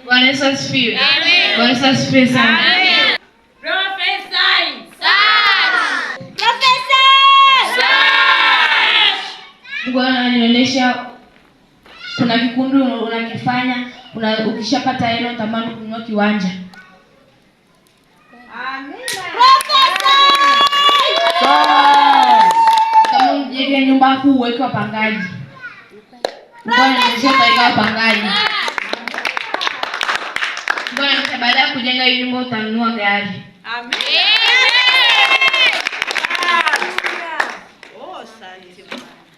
Bwana Yesu asifiwe. Bwana Yesu asifiwe sana. Mungu ananionyesha kuna kikundi unakifanya, ukishapata hela unatamani kununua kiwanja. Kama ujenge nyumba afu uweke wapangaji. Mungu ananionyesha utaweka wapangaji. Mungu ananionyesha baada ya kujenga hii nyumba utanunua gari.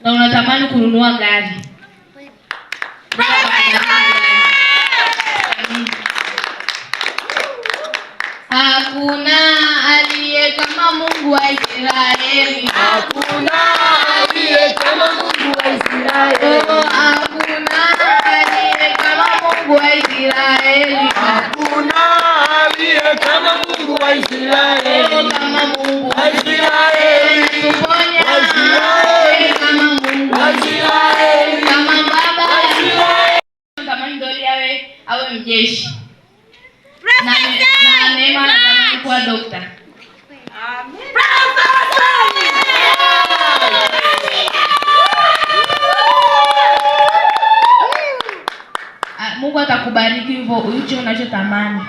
Na unatamani kununua gari. Hakuna aliye kama Mungu wa Israeli. Hakuna aliye kama Mungu wa Israeli. Oh, hakuna aliye kama Mungu wa Israeli. Hakuna aliye kama Mungu wa Israeli. Oh, kama Mungu Wa Israeli. tuponya. Wa Israeli. Kama Mungu. Wa Israeli. Kama Baba. Wa Israeli. Tamani Doli awe mjeshi. Na Neema anatamani kuwa dokta. Mungu atakubariki hivyo hicho unachotamani.